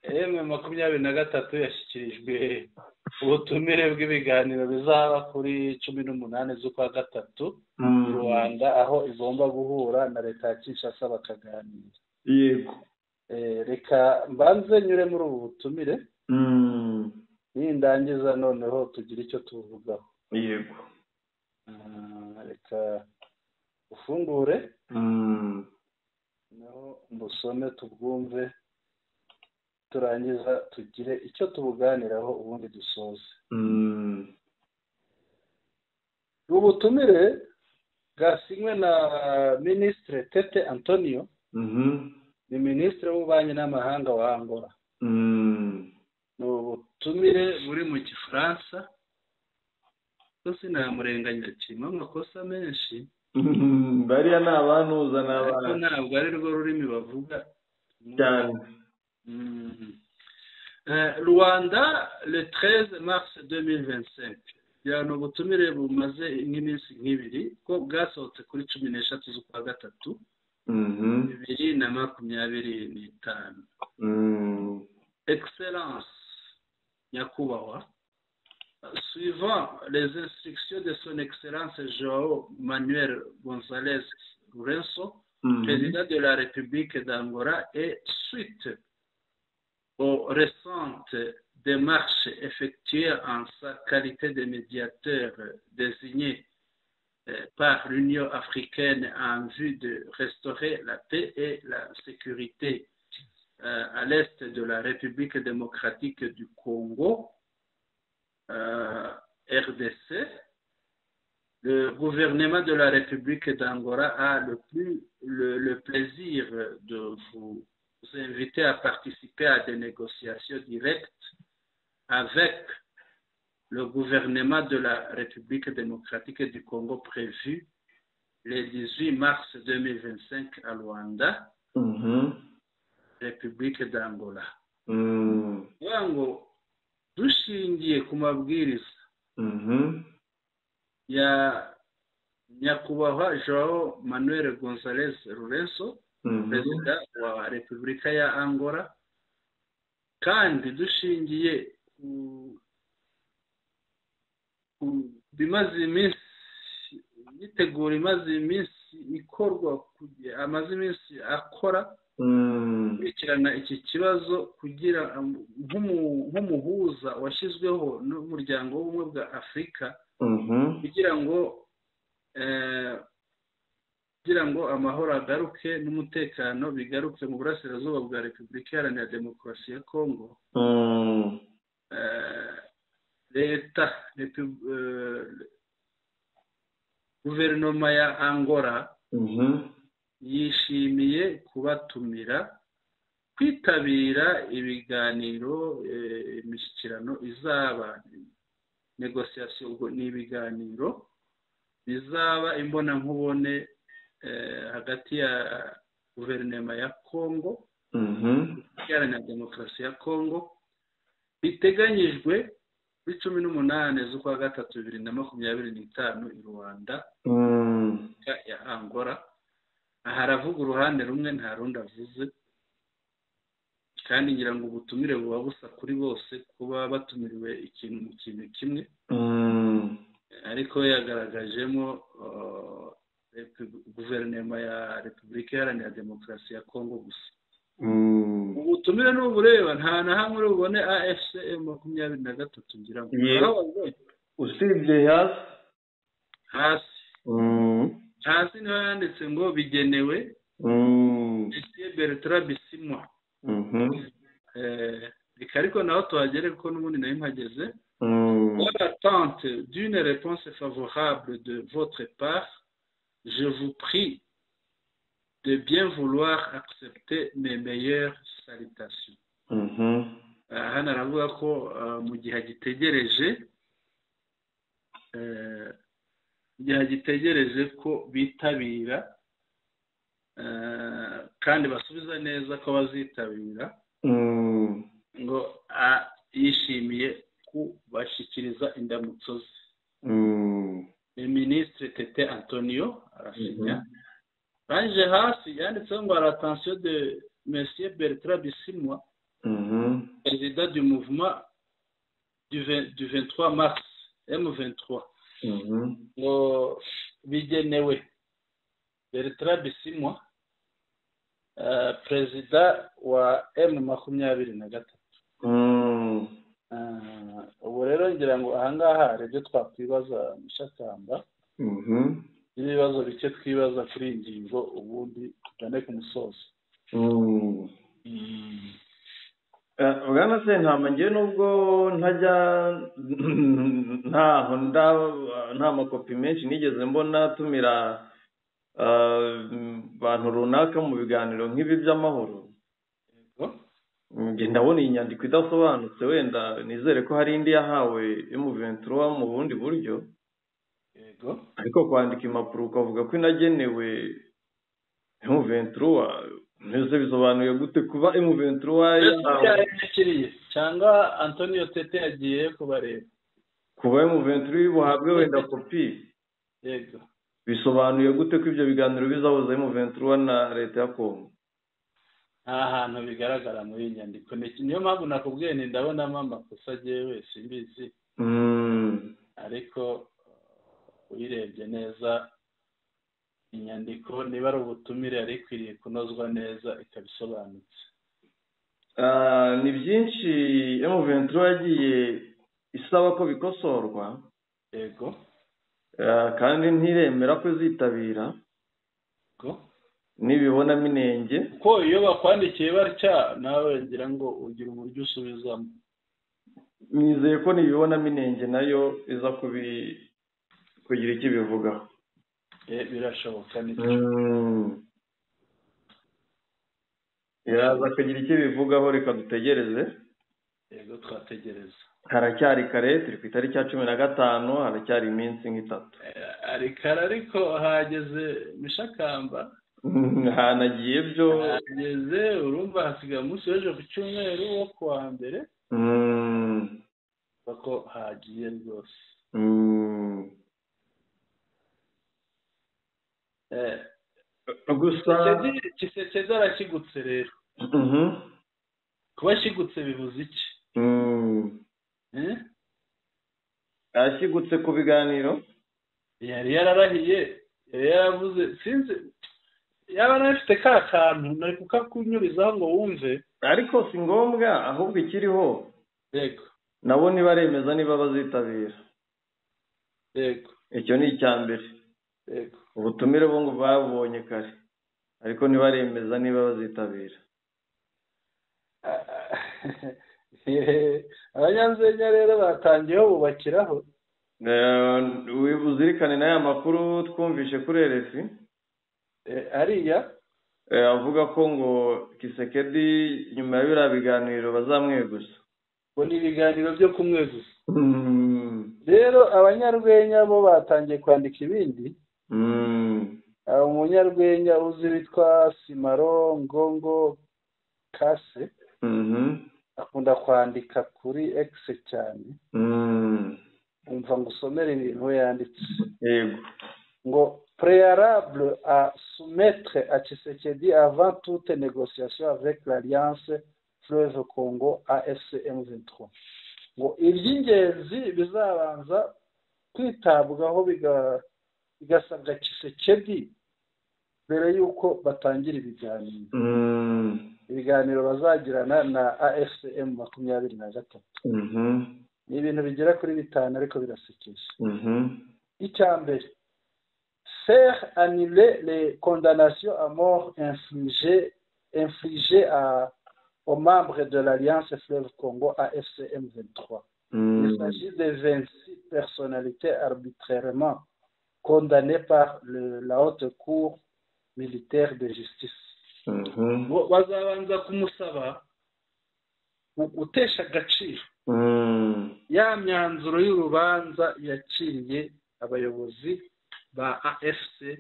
M23 yashyikirijwe ubutumire bw'ibiganiro bizaba kuri 18 z'ukwa gatatu mu Rwanda, aho igomba guhura na leta ya Kinshasa bakaganira. Yego. Reka mbanze nyure muri ubu butumire. Nindangiza noneho tugire icyo tuvugaho. Yego. Reka ufungure naho mbusome tubwumve, turangiza tugire icyo tubuganiraho ubundi dusoze. Ubutumire bwasinywe na Ministre Tete Antonio, ni Ministre w'ububanyi n'amahanga wa Angola. Ni ubutumire buri mu Gifaransa. Sinamurenganya kirimo amakosa menshi. Bariya ni abantuza ni abantu ntabwo ari rwo rurimi bavuga cyane. Rwanda le 13 mars 2025. Ni ubutumire bumaze nk'iminsi nk'ibiri ko bwasohotse kuri 13 z'ukwa gatatu 2025. Excellence nyakubahwa, suivant les instructions de son Excellence João Manuel González Lourenço, président de la République d'Angola, et suite aux récentes démarches effectuées en sa qualité de médiateur désigné par l'Union africaine en vue de restaurer la paix et la sécurité à l'est de la République démocratique du Congo, RDC, le gouvernement de la République d'Angola a le plaisir de vous inviter à participer à des négociations directes avec le gouvernement de la République démocratique du Congo prévu le 18 mars 2025 à Luanda, République d'Angola. Ngo dushingiye ku mabwiriza ya nyakubahwa João Manuel Gonzalez Lourenço, perezida wa Repubulika ya Angola, kandi dushingiye ku bimaze iminsi imyiteguro imaze iminsi ikorwa, amaze iminsi akora gukurikirana iki kibazo kugira nk'umuhuza washyizweho n'umuryango w'ubumwe bwa Afurika kugira ngo amahoro agaruke n'umutekano bigaruke mu burasirazuba bwa Repubulika Iharanira Demokarasi ya Kongo, leta, guverinoma ya Angola yishimiye kubatumira kwitabira ibiganiro, imishyikirano izaba, négociation, ubwo ni ibiganiro bizaba imbonankubone hagati ya guverinoma ya Kongo Iharanira Demokarasi ya Kongo, biteganyijwe kuri 18 z'ukwa gatatu 2025 i Luanda ya Angola. Aha aravuga uruhande rumwe, nta rundi avuze, kandi ngira ngo ubutumire buba busa kuri bose, kuba batumiriwe ikintu mu kintu kimwe, ariko yagaragajemo guverinoma ya Repubulika Iharanira Demokarasi ya Kongo gusa. Ubutumire n'ubureba nta na hamwe uri bubone AFC M23, ngira ngo. Usibye hasi. Hasi hasi niho yanditse ngo bigenewe Monsieur Bertrand Bisimwa. Reka ariko naho tuhagere kuko n'ubundi nayo mpageze. Dans l'attente d'une réponse favorable de votre part, je vous prie de bien vouloir accepter mes meilleures salutations. Hano aravuga ko mu gihe agitegereje ko bitabira kandi basubiza neza ko bazitabira, ngo yishimiye kubashyikiriza indamutso ze. Minisitiri Tete Antonio arasinya. Baje hasi yanditseho ngo à l'attention de Monsieur Bertrand Bisimwa, président du mouvement du 23 mars M23, ngo bigenewe Bertrand Bisimwa, perezida wa M23. Ubu rero ngira ngo ahangaha hari ibyo twakwibaza, Mushakamba, n'ibibazo bike twibaza kuri iyi ngingo, ubundi tugane ku musozo. Bwana Sentama, ngewe nubwo ntajya ntaho nta makopi menshi nigeze mbona tumira abantu runaka mu biganiro nk'ibi by'amahoro, ndabona iyi nyandiko idasobanutse. Wenda nizere ko hari indi yahawe M23 mu bundi buryo, ariko kwandika impapuro ukavuga ko inagenewe M23, mbese bisobanuye gute kuba M23 yakiriye cyangwa Antonio Tete yagiye kubareba? Kuba M23 buhabwe wenda kopi, bisobanuye gute ko ibyo biganiro bizahuza M23 na leta ya Kongo? Nta hantu bigaragara muri iyi nyandiko. Niyo mpamvu nakubwiye ni ndabonamo amakosa agiye wese mbizi, ariko uyirebye neza inyandiko, niba ari ubutumire, yari ikwiriye kunozwa neza ikaba isobanutse. Ni byinshi M23 yagiye isaba ko bikosorwa. Kandi ntiremera ko izitabira. Nibibona minenge ko iyo bakwandikiye batya nawe ngira ngo ugira uburyo usubizamo. Nizeye ko nibibona minenge nayo iza kugira icyo ibivugaho. Birashoboka nibyo. Iraza kugira icyo ibivugaho, reka dutegereze. Yego twategereza. Haracyari kare, turi ku itariki ya 15, haracyari iminsi nk'itatu. Ari kare ariko hageze mishakamba. Hanagiye byo. Hageze urumva hasigaye umunsi w'ejo ku cyumweru wo kuwa mbere. Bako hagiye rwose. Gusa Tshisekedi arashyigutse rero. Kuba ashyigutse bivuze iki? Ashyigutse ku biganiro yari yararahiye, yari yaravuze, sinzi yaba anafite ka kantu nari kukakunyurizaho ngo wumve, ariko si ngombwa, ahubwo ikiriho yego nabo nibaremeza niba bazitabira. Yego icyo ni icya mbere. Yego ubutumire bo ngo babonye kare, ariko nibaremeza niba bazitabira. Abanyanzenya rero batangiyeho bubakiraho. Uzirikane n'aya makuru twumvishe kuri RFI ariya avuga ko ngo Tshisekedi nyuma ya biriya biganiro bazamweguza. Ngo ni ibiganiro byo kumweguza. Rero abanyarwenya bo batangiye kwandika ibindi. Umunyarwenya uzi witwa Simaro Ngongo Kase akunda kwandika kuri X cyane. Umva ngo usomere ibintu we yanditse. Yego. Ngo préalable à soumettre à Tshisekedi avant toute négociation avec l'Alliance Fleuve Congo AFC M23. Ngo iby'ingenzi bizabanza kwitabwaho bigasabwa Tshisekedi mbere yuko batangira ibiganiro. Ibiganiro bazagirana na AFC M23. Ni ibintu bigera kuri 5 ariko birasekeje. Icya mbere, faire annuler les condamnations à mort infligées aux membres de l'Alliance Fleuve Congo AFC M23. Il s'agit de 26 personnalités arbitrairement condamnées par la Haute Cour militaire de justice. Bazabanza kumusaba gutesha agaciro ya myanzuro y'urubanza yakiriye abayobozi ba AFC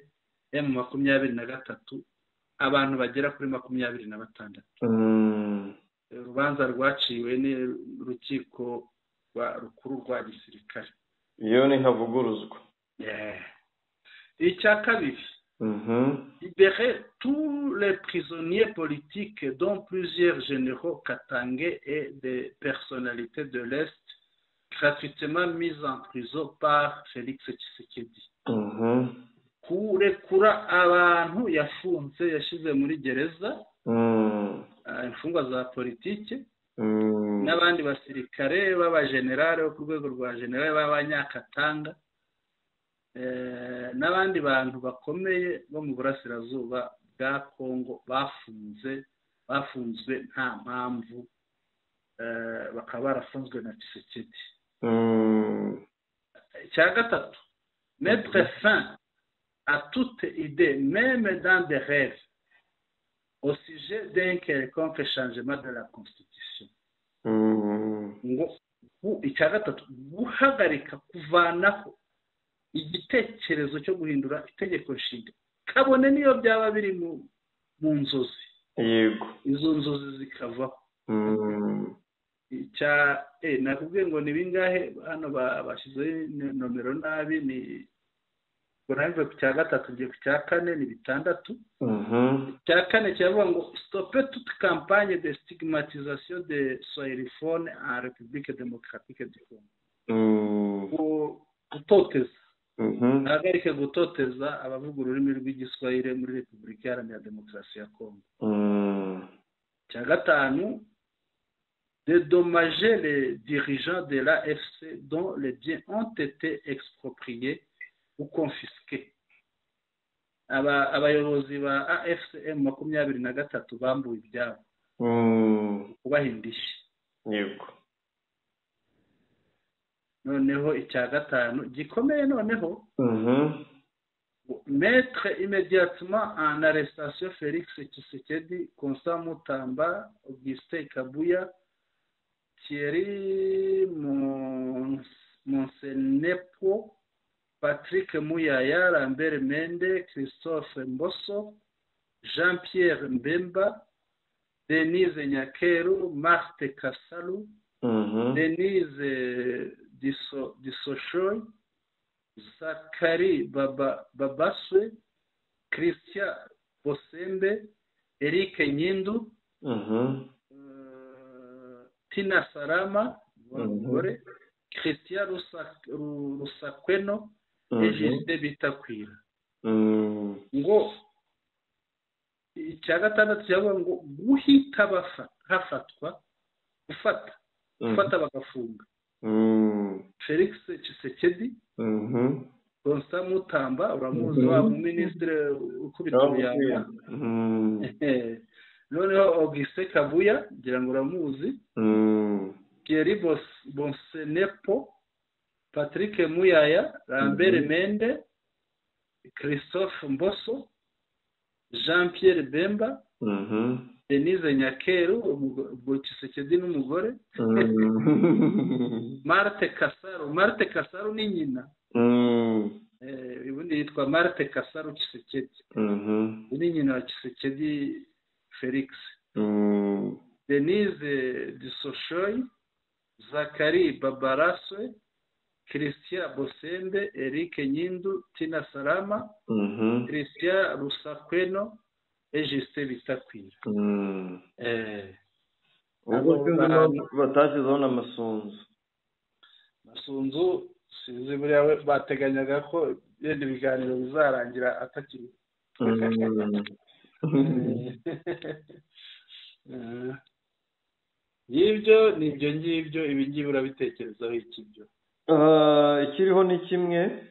M23, abantu bagera kuri 26. Urubanza rwaciwe n'urukiko rukuru rwa gisirikare. Iyo ni ntavuguruzwa. Icya kabiri, libérer tous les prisonniers politiques dont plusieurs généraux katangais et des personnalités de l'Est gratuitement mis en prison par Félix Tshisekedi. Kurekura abantu yafunze yashize muri gereza, imfungwa za politike, n'abandi basirikare b'abagenerale bo ku rwego rwa generale b'abanyakatanga, n'abandi bantu bakomeye bo mu burasirazuba bwa Kongo bafunzwe nta mpamvu, bakaba barafunzwe na Tshisekedi. Icya gatatu, mettre fin à toute idée, même dans des rêves, au sujet d'un quelconque changement de la Constitution. Ngo icya gatatu, guhagarika kuvanaho igitekerezo cyo guhindura itegeko nshinga, kabone niyo byaba biri mu nzozi. Yego, izo nzozi zikavaho. Icya nakubwiye ngo ni bingahe hano bashyizeho nomero nabi, ni ngo ku cya gatatu ngiye ku cya kane, ni 6. Icya kane kiravuga ngo stopper toute campagne de stigmatisation des swahiliphones en République démocratique du Congo. Gutoteza, ntahagarike gutoteza abavuga ururimi rw'igiswahili muri Repubulika Iharanira Demokarasi ya Kongo. Icya gatanu, dédommager les dirigeants de l'AFC dont les biens ont été expropriés ou confisqués. Abayobozi ba AFC M23 bambuwe ibyabo kubaha indishyi. Yego. Noneho icya gatanu gikomeye noneho, mettre immédiatement en arrestation Félix Tshisekedi, Constant Mutamba, Augustin Kabuya, Thierry Monsenepo, Patrick Muyaya, Lambert Mende, Christophe Mboso, Jean-Pierre Mbemba, Denise Nyakeru, Marthe Kasalu, Denise Disoshoy, Zakari Babaswe, Christian Bosembe, Eric Nyindu, Tina Salama, Christian Rusakweno, Egide Bitakwira. Ngo icya gatandatu cyavuga ngo guhita hafatwa gufata bagafunga Felix Tshisekedi, Constant Mutamba, uramuzi wa minisitiri ukubita ubuyanga, noneho Auguste Kabuya ngira ngo uramuzi, Thierry Bonsenepo, Patrick Muyaya, Lambert Mende, Christophe Mboso, Jean-Pierre Bemba, Denise Nyakeru, ubwo Tshisekedi n'umugore, Marthe Kasaru. Marthe Kasaru ni nyina, ubundi yitwa Marthe Kasaru Tshisekedi, ni nyina wa Tshisekedi Felix, Denise Disoshoy, Zakari Babaraswe, Christian Bosembe, Eric Nyindu, Tina Salama, Christian Rusakweno, Egiste Bitakwira. Ubwo batashyizeho na Masunzu. Masunzu sinzi buriya we bateganyaga ko yenda ibiganiro bizarangira atakiri. Ngibyo nibyo ngibyo, ibi ngibi urabitekerezaho iki byo? Ikiriho ni kimwe.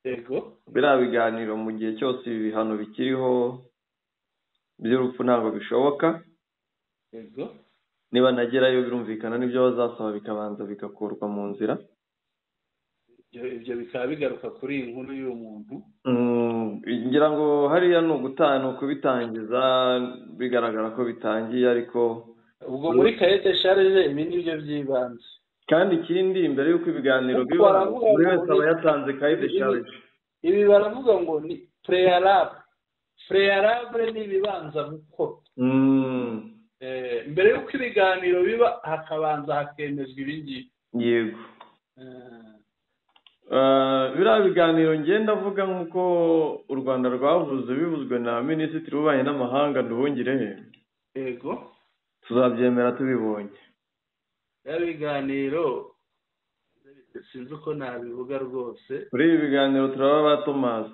Yego. Biriya biganiro mu gihe cyose ibi bihano bikiriho by'urupfu ntabwo bishoboka. Yego. Niba nagerayo birumvikana n'ibyo bazasaba bikabanza bigakurwa mu nzira. Ibyo bikaba bigaruka kuri iyi nkuru y'uyu muntu. Ngira ngo hariya ni ugutana kubitangiza, bigaragara ko bitangiye, ariko ubwo muri cahier de charge ibi nibyo by'ibanze. Kandi ikindi mbere y'uko ibiganiro biba buri wese aba yatanze cahier de charge. Ibi baravuga ngo ni préalable. Préalable ni ibibanza gukorwa. Mbere y'uko ibiganiro biba hakabanza hakemezwa ibi ngibi. Yego. Biriya biganiro ngenda avuga nk'uko u Rwanda rwavuze bivuzwe na Minisitiri w'Ububanyi n'Amahanga Nduhungirehe. Yego. Tuzabyemera tubibonye. Biriya biganiro sinzi uko nabivuga rwose. Muri ibi biganiro turaba ba Thomas.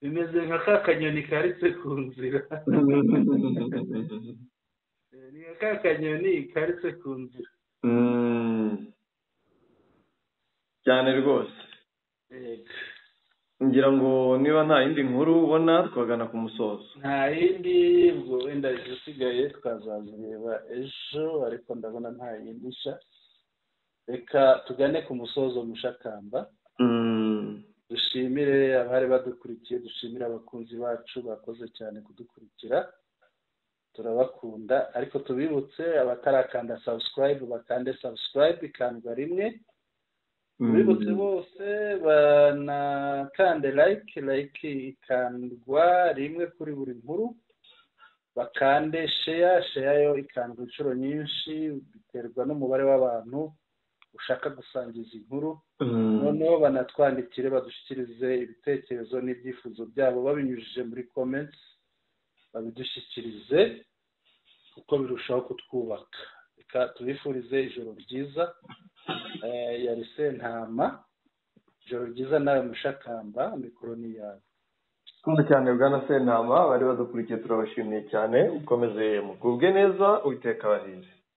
Bimeze nka ka kanyoni karitse ku nzira. Ni nka ka kanyoni karitse ku nzira. Cyane rwose. Ngira ngo niba nta yindi nkuru ubona twagana ku musozo. Nta yindi, ubwo wenda isigaye twazazireba ejo, ariko ndabona nta yindi nshya. Reka tugane ku musozo Mushakamba. Dushimire abari badukurikiye, dushimire abakunzi bacu bakoze cyane kudukurikira, turabakunda. Ariko tubibutse abatarakanda subscribe bakande subscribe, ikandwa rimwe. Tubibutse bose banakande like, like ikandwa rimwe kuri buri nkuru, bakande share, share yo ikandwa inshuro nyinshi biterwa n'umubare w'abantu ushaka gusangiza inkuru. Noneho banatwandikire badushyikirize ibitekerezo n'ibyifuzo byabo babinyujije muri comments, babidushyikirize kuko birushaho kutwubaka. Reka tubifurize ijoro ryiza. Yari Sentama, ijoro ryiza nawe Mushakamba, mikoro ni yawe. Kumva cyane bwana Sentama, bari badukurikiye turabashimiye cyane, ukomeze mugubwe neza, Uwiteka abahire.